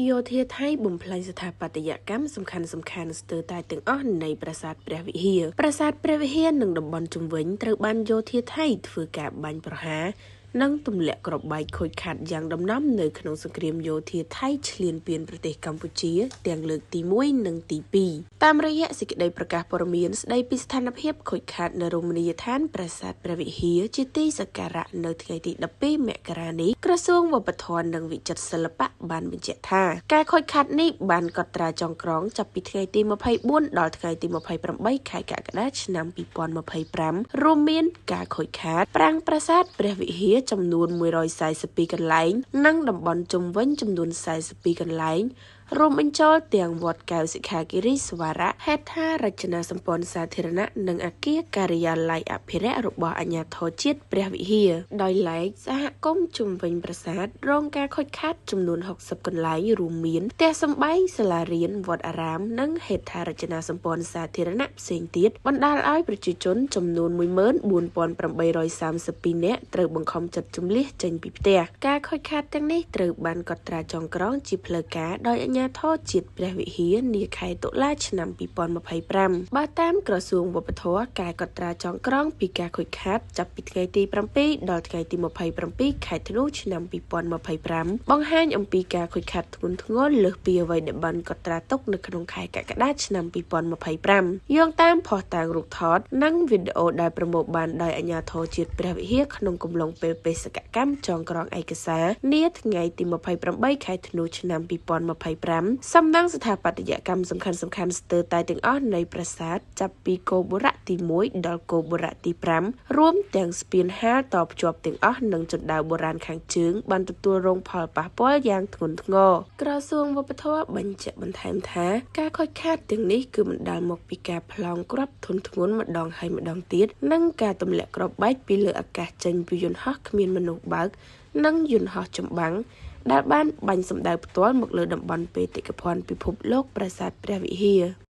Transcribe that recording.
យោធាថៃបំផ្លាញស្ថាបត្យកម្មសំខាន់ៗស្ទើរតែទាំងអស់នៃប្រាសាទព្រះវិហារប្រាសាទព្រះវិហារនិងតំបន់ជុំវិញត្រូវបានយោធាថៃធ្វើការបាញ់ប្រហារនិងទម្លាក់គ្រាប់បែកខូចខាតយ៉ាងដំណំនៅក្នុងសង្គ្រាមយោធាថៃឈ្លានពានប្រទេសកម្ពុជាទាំងលើកទី1និងទី2តាមរយៈសេចក្តីប្រកាសព័ត៌មានស្តីពីស្ថានភាពខូចខាតនៅរមណីយដ្ឋានប្រាសាទព្រះវិហារជាទីសក្ការៈនៅថ្ងៃទី12មករានេះក្រសួងវប្បធម៌និងវិចិត្រសិល្បៈបានបញ្ជាក់ថាការខូចខាតនេះបានកត់ត្រាចងក្រងចាប់ពីថ្ងៃទី24ដល់ថ្ងៃទី28ខែកក្កដាឆ្នាំ2025រួមមានការខូចខាតប្រាង្គប្រាសាទព្រះវិហារចំនួន142កន្លែងនិងតំបន់ជុំវិញចំនួន42កន្លែងរួមបញ្ចូលទាំងវត្តកែវសិក្ខាគិរីស្វរៈហេដ្ឋារចនាសម្ព័ន្ធសាធារណៈនិងអគារការិយាល័យអភិរក្សរបស់អាជ្ញាធរជាតិព្រះវិហារដោយឡែកសហគមន៍ជុំវិញប្រាសាទរងការខូចខាតចំនួន60កន្លែងរួមមានផ្ទះសម្បែងសាលារៀនវត្តអារាមនិងហេដ្ឋារចនាសម្ព័ន្ធសាធារណៈផ្សេងទៀតបណ្ដាលឲ្យប្រជាជនចំនួន 14,832 នាក់ត្រូវបង្ខំចិត្តជម្លៀសចេញពីផ្ទះការខូចខាតទាំងនេះត្រូវបានកត់ត្រាចងក្រងជាផ្លូវការដោយអាជ្ញាធរជាតិព្រះវិហារនាខែតុលាឆ្នាំ2025បើតាមក្រសួងវប្បធម៌ការកត់ត្រាចងក្រងពីការខូចខាតចាប់ពីថ្ងៃទី7ដល់ថ្ងៃទី27ខែធ្នូឆ្នាំ2025បង្ហាញអំពីការខូចខាតធ្ងន់ធ្ងរលើសពីអ្វីដែលបានកត់ត្រាទុកនៅក្នុងខែកក្កដាឆ្នាំ2025យោងតាមភស្តុតាងរូបថតនិងវីដេអូដែលប្រមូលបានដោយអាជ្ញាធរជាតិព្រះវិហារក្នុងកំឡុងពេលបេសកកម្មចងក្រងឯកសារនាថ្ងៃទី28ខែធ្នូឆ្នាំ2025សំណង់ស្ថាបត្យកម្មសំខាន់ៗស្ទើរតែទាំងអស់នៃប្រាសាទចាប់ពីគោបុរៈទី1ដល់គោបុរៈទី5រួមទាំងស្ពានហាលតភ្ជាប់ទាំងអស់និងជណ្ដើរបុរាណខាងជើងបានទទួលរងផលប៉ះពាល់យ៉ាងធ្ងន់ធ្ងរក្រសួងវប្បធម៌បញ្ជាក់បន្ថែមថាការខូចខាតទាំងនេះគឺបណ្ដាលមកពីការប្លង់គ្រាប់ធុនធ្ងន់ម្ដងហើយម្ដងទៀតនិងការទម្លាក់គ្រាប់បែកពីលើអាកាសចេញពីយន្តហោះគ្មានមនុស្សបើកនិងយន្តហោះចម្បាំងដែលបានបាញ់សម្ដៅផ្ទាល់មកលើតំបន់បេតិកភណ្ឌពិភពលោកប្រាសាទព្រះវិហារ។